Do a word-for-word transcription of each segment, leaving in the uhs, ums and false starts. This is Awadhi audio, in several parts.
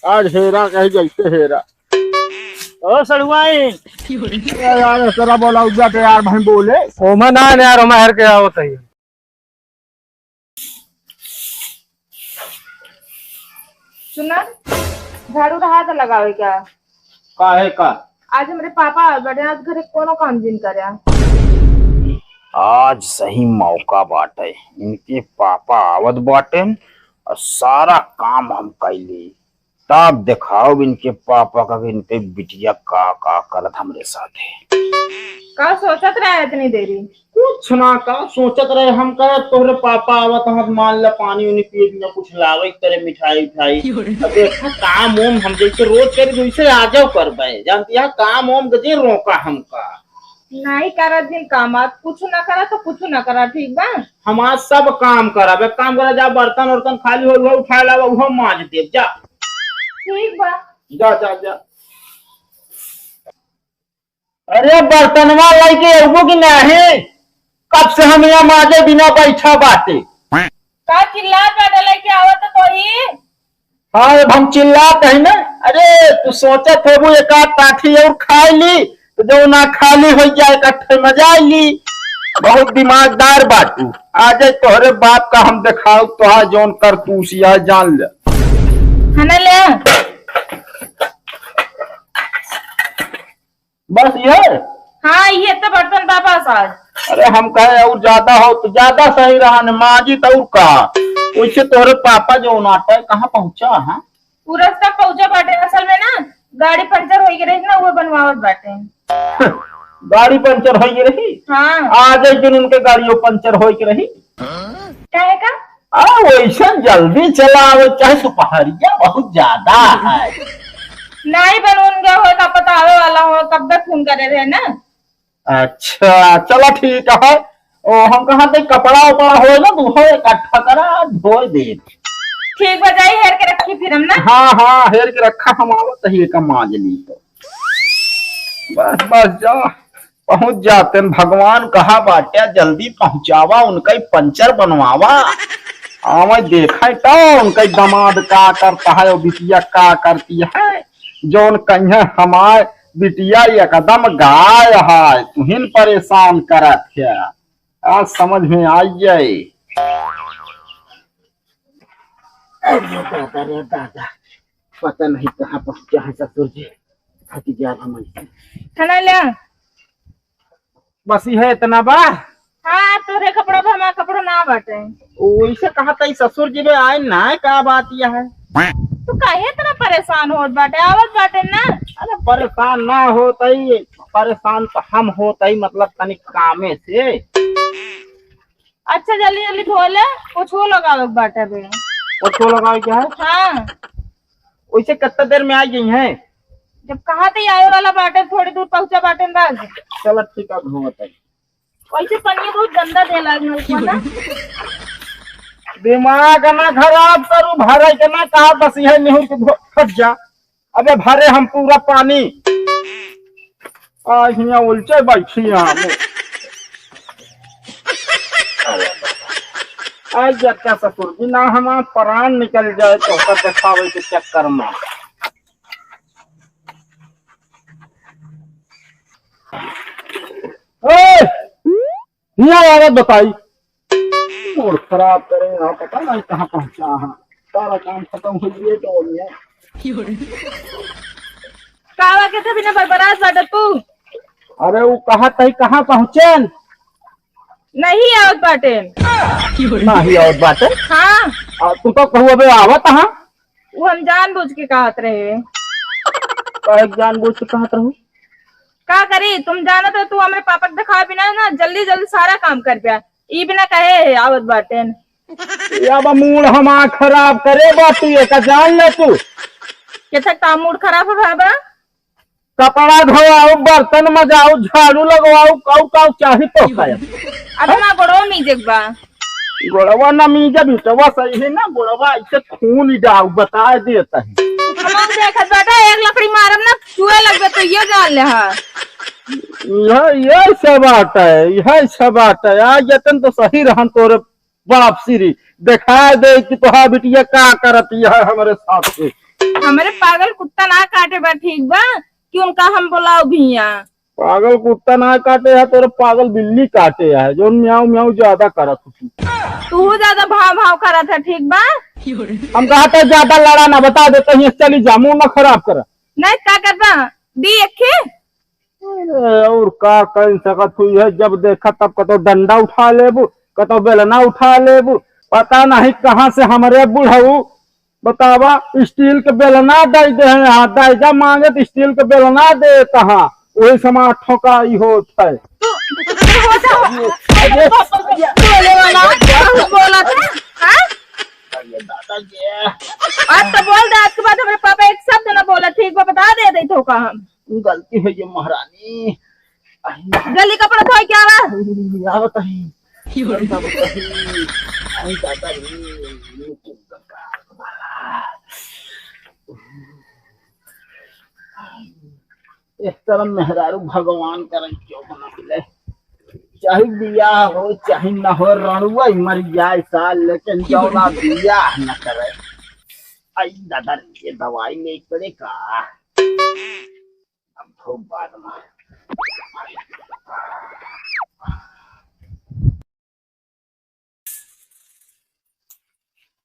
आज हेरा कहे जैसे हेरा। ओ सड़ुआइन। ए यार, तेरा बोला उद्या के यार भाई बोले। ओमा ना यार, ओमा हर के आवत है। सुना, झाड़ू रहा था लगावे का? काहे का? आज हमरे पापा आवत बाटे, आज घरे कोनो काम जिन करे। आज सही मौका बाटे, इनके पापा आवत बाटे और सारा काम हम कैली। तब देखाओ इनके पापा का कि इनके बिटिया का का करत हमरे साथे। का सोचत रहे इतनी देरी? कुछ ना, का सोचत रहे हम, कहे तोहरे पापा आवत हैं, मान ला पानी उनी पिए बिना कुछ लावे करे मिठाई उठाई। अब देखा काम ओम हम जैसे रोज करे वैसे आ जाओ करबे, जानती है काम ओम गजे रोका हमका। नहीं करा जिन काम, आज कुछ ना करा तो कुछ ना करा, ठीक बा? हम आज सब काम करब। एक काम करा, जा बर्तन उर्तन खाली हो, उहो उठा लावा, उहो माज देब, जा। ठीक बा। जा, जा, जा। अरे बर्तनवा लेके अउबो कि नाही? कब से हम यहाँ माजे बिना बैठा बाटे। का चिल्लात बाटे, लेके आवत तो ही। हाँ, अब हम चिल्लात है ना। अरे, तू सोचत होबू एक आध टाठी और खाई ली, तो जो ना खाली हो जाए, इकट्ठे मजा आई ली। बहुत दिमागदार बाटू। आ जाए तोहरे बाप का हम देखाओ, तोहार जौन करतूस यह जान ले। खाना ले। बस ये? हाँ, ये तो बर्तन बा बस आज। अरे, हम कहे और ज्यादा हो तो ज्यादा सही रहा न, माजी तो और का। वैसे तोहरे पापा जो नाटा है, कहाँ पहुँचा है? पूरा तक पहुँचा बाटे। असल में ना, गाड़ी पंचर होई के रही ना, वो बनवावत बाटे। गाड़ी पंचर होई के रही? हाँ। आज एक दिन उनके गाड़ियों पंचर होई के रही। काहे का? आ, वैसे जल्दी चला आवे, चाहे दोपहरिया बहुत ज्यादा है। नहीं बनून गए हो, का पता आवे वाला हो, कब तक फोन करे रहे ना। अच्छा, चला ठीक है। ओ, हम कहा थे कपड़ा उपड़ा हो ना, तू हो इकट्ठा करा, धोए दे। ठीक बा, जाई हेर के रखी फिर हम ना। हाँ, हाँ, हेर के रखा, हम आवत ही एक माज ली तो। बस, बस, जा। पहुँच जाते हैं, भगवान कहा बाटे, जल्दी पहुँचावा, उनका ही पंचर बनवावा। आवे देखे तो उनका ही दामाद का करता है और बिटिया का करती है। जौन कहिए हमार बिटिया एकदम गाय है, तुहिन परेशान करत है। आज समझ में आई जाए। अरे दादा रे दादा, पता नहीं कहाँ पहुँचा है ससुर जी। थक गया था मैं। खाना ले। बस यह इतना बा। हाँ, तोरे कपड़ा बा, हमार कपड़ा ना बाटे। वैसे कहा था ससुर जी में आए ना, का बात यह है? तू काहे इतना परेशान होत बाटे? आवत बाटे ना। अरे परेशान ना होत ही, परेशान तो हम होत ही, मतलब तनिक कामे से। अच्छा, जल्दी जल्दी धो ले, पोछो लगावे के बाटे बे। पोछो लगावे के है? हाँ। वैसे कितना देर में आ गई हैं? जब कहा थे आवे वाला बाटे, थोड़ी दूर पहुँचा बाटे बस। चलो ठीक है, धोवत है। वैसे पनिया बहुत गंदा दे लागल है ना। दिमाग ना खराब करू, भरे के ना कहा, बस यह निहुर के धो, हट जा। अबे भरे हम पूरा पानी। आ हियां उलचे बैठी हैं हम। आज जब का ससुर जी ना हमार प्राण निकल जाए तो ओकर देखावे के चक्कर में। ए! हियां आवत बताई। मूड खराब करे, यहाँ पता नहीं कहाँ पहुँचा है। सारा काम खत्म हो गया तो हो गया। कावा के थे बिना बरबरात बाटे तू? अरे वो कहा तई कहाँ पहुँचेन? नहीं आवत बाटेन। नहीं आवत बाटेन? हाँ। आ, तू तो कहू अबे आवत हाँ। वो हम जानबूझ के कहत रहे। काहे के जानबूझ के कहत रहू? का करी, तुम जानत हो, तू हमरे पापा के दिखाए बिना ना जल्दी जल्दी सारा काम कर पिया। ई बिना कहे है आवत बाटेन। अब मूड हमार खराब करे बा, तू एका जान ले तू। केथक का मूड खराब है बाबा? कपड़ा धोआऊ, बर्तन मजाऊ, झाड़ू लगवाऊ, काऊ काऊ चाही तो खाए। अब हमार गोड़वा मीजे के बा। गोड़वा ना मीजे, बिटवा सही है ना, गोड़वा ऐसे खून ही जाऊ, बता देता है। हम देखत बाटा, एक लकड़ी मारब ना, चुए लगबे तो ये जान ले हा। यह, यह सब बात है, यह सब बात है। आज जतन तो सही रहन तोरे बाप श्री, दिखा दे कि तोहार बिटिया का करत है हमरे साथ से। हमरे पागल कुत्ता ना काटे बा, ठीक बा? कि उनका हम बोलाओ भैया? पागल कुत्ता ना काटे है, तोरे पागल बिल्ली काटे है, जौन म्याऊ म्याऊ ज्यादा करत हो तू। तू ज्यादा भाव भाव करत है, ठीक बा? हम कहा था ज्यादा लड़ा ना, बता देता ही, चली जा, मुंह ना खराब कर। नहीं, का करबा? दी एक ही। अरे, और का कर सकत हुई है, जब देखा तब कतो डंडा उठा लेबू, कतो बेलना उठा लेबू, पता नहीं कहाँ से हमरे बुढ़ऊ बतावा, स्टील के बेलना दे दे हैं, हाँ, दहेजा मांगे तो स्टील के बेलना देता हाँ, वही समान ठोकाई होत है। तू, तू हो जा। अरे, बोले वाला, तू बोला था, हाँ? अरे दादा जी। आज तो बोल दे, आज के बाद हमरे पापा एक शब्द ना बोला, ठीक बा, बता दे दे तो का हम। गलती हो गई महारानी। गली कपड़ा धोए क्या बा? आवत ही। आई दादा रे, एक तरह मेहरारू भगवान करे, क्यों ना मिले, चाहे बियाह हो चाहे ना हो, रणुआ ही मर जाए साल, लेकिन जौना बियाह न करे। आई दादा रे, ये दवाई ले पड़े का? अब खूब बाद में।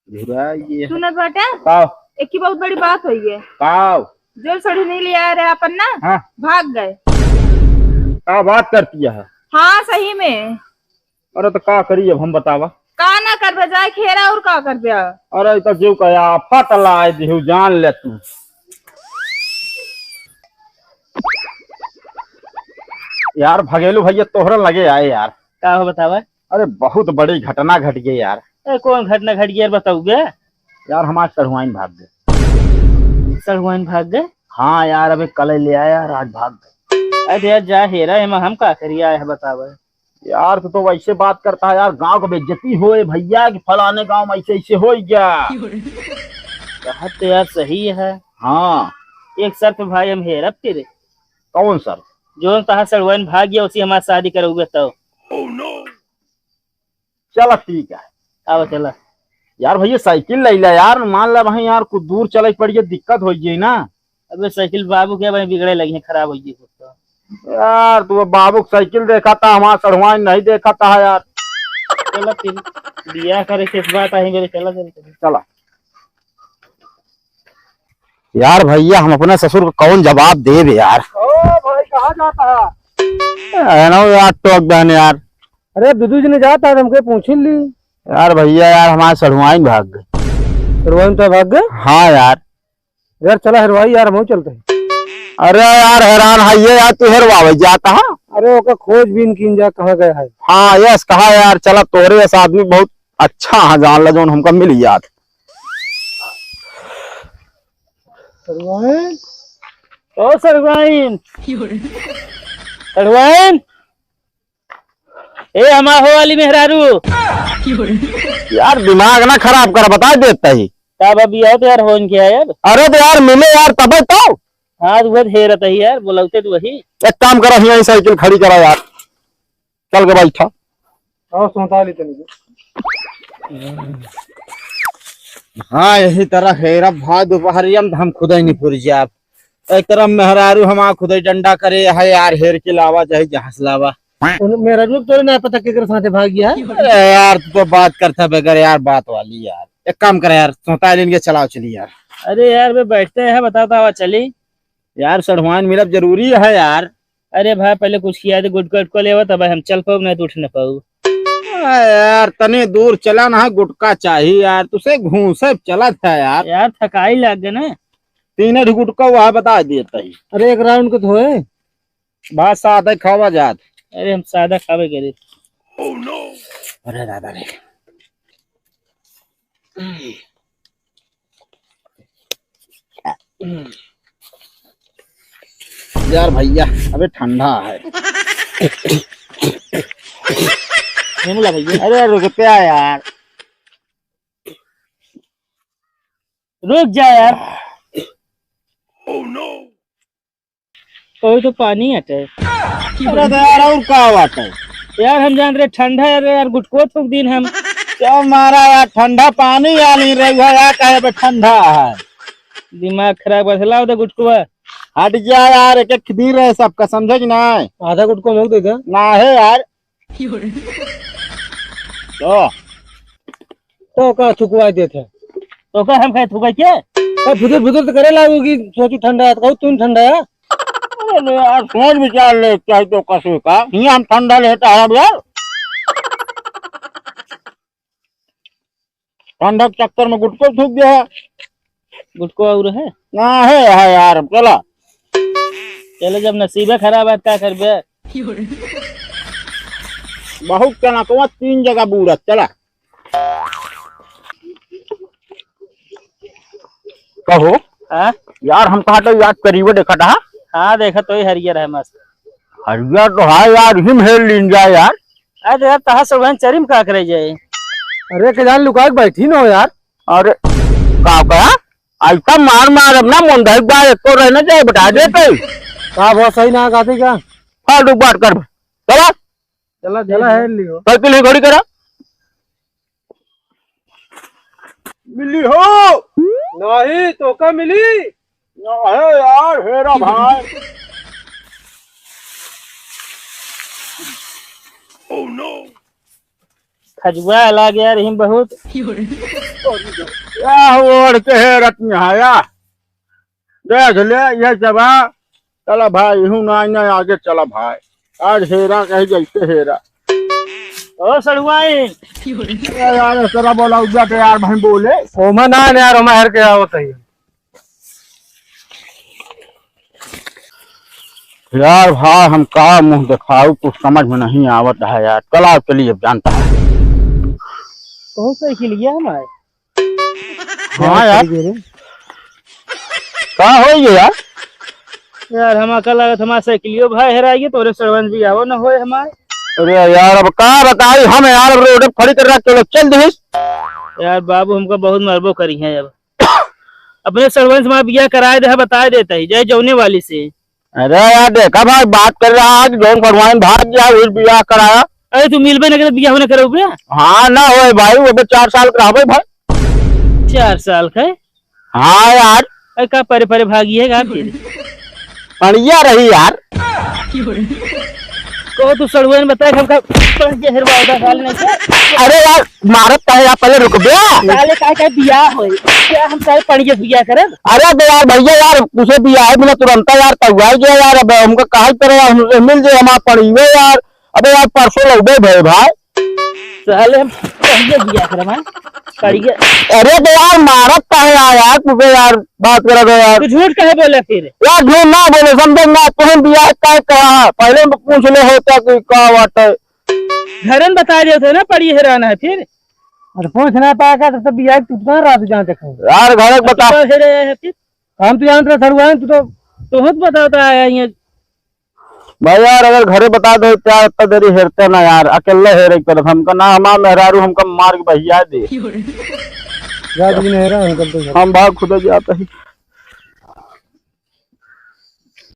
घुरा ये। सुनत बाटे? का? एक ही बहुत बड़ी बात होई है। का? जो सड़ही नहीं ले आए रहे अपन ना, हाँ। भाग गए। का बात करती है? हाँ, सही में। अरे तो का करी अब हम, बतावा? का ना करबे, जाए खेरा और का करबे? अरे तो जो का आफत लाए दिहू, जान ले तू। यार भगेलू भैया तोहरे लगे आए यार। का हो बतावा? अरे बहुत बड़ी घटना घट गई यार। ए, कौन घटना घट गई यार, बताओगे? यार हमार सढ़ुआइन भाग गए। सढ़ुआइन भाग गए? हाँ यार, अबे कल ले आया यार, आज भाग गए। अरे यार जा हेरा, एमा हम का करिए, आए है बतावे। यार तू तो वैसे बात करता है यार, गांव का बेइज्जती होए भैया कि फलाने गांव में ऐसे ऐसे हो गया। बात तो यार सही है। हाँ। एक शर्त भाई हम हेरब तेरे। कौन शर्त? जो तहार सड़ुआइन भाग गया उसी हमार शादी करोगे तो। चला ठीक है। आवा चला। यार भैया साइकिल ले ला यार, मान ला वहीं यार कुछ दूर चले पड़ गया, दिक्कत हो गई ना। अबे साइकिल बाबू के भाई बिगड़े लगी है, खराब हो गई कुछ तो। यार तू बाबू की साइकिल देखा था, हमारा सड़ुआइन नहीं देखा था यार। चला फिर बियाह करे के बात आई मेरे, चला चल। चला। यार भैया हम अपने ससुर को कौन जवाब देब यार। ओ भाई कहाँ जाता है? है ना यार टोक बहन यार। अरे दू दू जने जाता है, हमके पूछ ही ली। यार भैया यार हमारे सड़ुआइन भाग गए। सड़ुआइन तो भाग गए? हाँ यार। यार चला हेरवाई यार, हम चलते हैं। अरे यार हैरान है ये यार, तू हेरवावे जाता है। अरे ओका खोजबीन कीन जा, कहाँ गया है? हाँ यस, कहा यार, चला तोहरे यस आदमी बहुत अच्छा है, जान ला जौन हमका मिल जात। सड़ुआइन, ओ सड़ुआइन, सड़ुआइन, ए हमार हो वाली मेहरारू। यार दिमाग ना खराब कर, बता देता ही। का बा बियाह तो यार होन के है यार। अरे तो यार मिले यार तबे तो। हाँ तो वह हेरत ही यार, बोलौते तो वही। एक काम करा, यहीं साइकिल खड़ी करा यार, चल के बैठा। आओ सोता ली तनी। हाँ यही तरह हेरब भाई, दोपहरिया में हम खुदे नहीं पुर जाब। एक तरह मेहरारू हमार खुदे डंडा करे है यार, हेर के लावा चाहे जहाँ से लावा। उन मेहरारू तोरे ना पता केकर साथे भाग गया। अरे यार तू तो बात करता बगैर यार बात वाली यार। एक काम करे यार, सोता लेन के चलाओ चली यार। अरे यार बे बैठते हैं, बताओ तो आवा चली। यार सड़ुआइन मिलब जरूरी है यार। अरे भाई पहले कुछ किया दे, गुटका उटका लेवा तब हम चल पाऊ, नहीं तो उठ न पाऊ। अरे यार तनी दूर चला ना, गुटका चाहिए यार, तुसे घूसे चला था यार। यार थकाई लग गए ना। तीन गुटका वह बता देता ही। अरे एक राउंड को तो है। भाई सादा खावा जात। अरे हम सादा खावे करे। अरे दादा रे। यार भैया अबे ठंडा है। नहीं मिला भैया। अरे रुक पे आ यार। रुक जा यार। कोई तो पानी हटे। अरे तो यार और का बात है? यार हम जान रहे ठंडा है यार, गुटको थूक दिन हम। क्या मारा यार, ठंडा पानी आ नहीं रही है यार, काहे पे ठंडा है? दिमाग खराब कर लाओ दे गुटकुआ। हट जा यार, एक एक दिन रहे सबका, समझे कि नहीं? आधा गुटकुआ मोक दे दे। ना है यार। तो तो का थुकवा देते हैं? तो का हम खाए थुका के? तो फुदर फुदर तो करे लागो कि सोचू ठंडा है, तो कहू तुम ठंडा है? अरे ले यार, सोच विचार ले, चाहे तो कसो का। हियाँ हम ठंडा लेता है अब यार। ठंडा के चक्कर में गुटको थूक दिया है। गुटको और है? ना है, है यार, चला। चलो, जब नसीबे खराब है, का करबे? बहुत कनकवा तीन जगह बूढ़ा, चला। कहो। हाँ? यार, हम कहा तो याद करीबे देखा था। हाँ, देखा तो ही हरियर है मस्त। हरियर तो है यार, हिम हेल लीन जाए यार। अरे यार, तहा से वहन चरिम का करे जाए? अरे, के जान लुका के बैठी न हो यार। अरे, का कहा? ऐसा मार मार अब ना मुंडा एक बार एको रहे ना जाए, बता देते। का बहुत सही ना कहते क्या? फालतू बात कर। चला। चला, चला, है लियो। साइकिल ही घड़ी करा। मिली हो? नहीं, तो का मिली? ना है यार, हेरा भाई। Oh no! खजुआ लाग यार, हिम बहुत। या ओढ़ के हेरत में आया। देख ले, ये सब है। चला भाई, हूँ ना, ना, आगे चला भाई। आज हेरा कहीं जैसे हेरा। ओ सड़ुआइन। ए यार, तेरा बोला उद्या तो यार भाई बोले। ओमा ना, ना यार, ओमा हर के आवत है। यार भाई, हम का मुंह दिखाऊ, कुछ समझ में नहीं आवत है यार। चला, चलिए, अब जानता है। कौन साइकिल ये हमारे? हाँ यार। का हो ये यार? यार, हम का लागत हमार साइकिलियो भाई हेराई गए, तोरे सरवन भी आवो न होए हमार। अरे यार, अब का बताई हम यार, अब रोड खड़ी कर रहा, चलो चल दिस। यार बाबू, हमका बहुत मरबो करी है अब। अपने सरवन से हमार बियाह कराए दे, बताए देता ही, जय जौने वाली से। अरे यार, देखा भाई, बात कर रहा है कि जौन फरमान भाग गया, वही बियाह कराया। अरे, तू मिलबे न करे, बियाह होने करे उपरे? हाँ, ना होए भाई, वो तो चार साल का रहबे भाई। चार साल का है? हाँ यार। अरे, का परे परे भागी है का फिर? बढ़िया रही यार। कहो तू सड़ुआ ने बताया कि हमका पढ़ के हेरवा होता साल में से। अरे यार, मारत का है यार, पहले रुक बे। साले का, का बियाह होई? क्या हम साले पढ़िए बियाह करब? अरे बे यार, भैया यार, तुझे बियाह है बिना तुरंत यार, तहुआ गया यार, अब हमका काहे करे यार, हमसे मिल जाए, हम आप पढ़िए यार। अबे यार, परसों लौबे भे भाई। साले हम पढ़िए बियाह करब, हाँ? पढ़िए। अरे बे यार, मारत का है यार, यार, तुझे यार, बात करा दो यार। तू झूठ काहे बोले फिर? यार, झूठ ना बोले, समझे ना, तुम बियाह काहे कहा? पहले पूछ ले होता कि का बात है। घरन बता देते ना, पढ़िए हेराना है फिर। अरे पूछ ना पाएगा तो, तो बियाह तू कहाँ रात जान देखेंगे? यार, घर एक तू बता। कहाँ हेरे आया है फिर? हम तो जानते रहे सड़ुआ है, तू तो। तू तो बताता आया ये। भाई यार, अगर घरे बता दो, क्या इतना देरी हेरते ना यार, अकेले हेरे करत हमका ना, हमार मेहरारू हमका मार के बहिया दे। जा दिन हेरा, हम कल तो हम भाग खुदे जाते ही।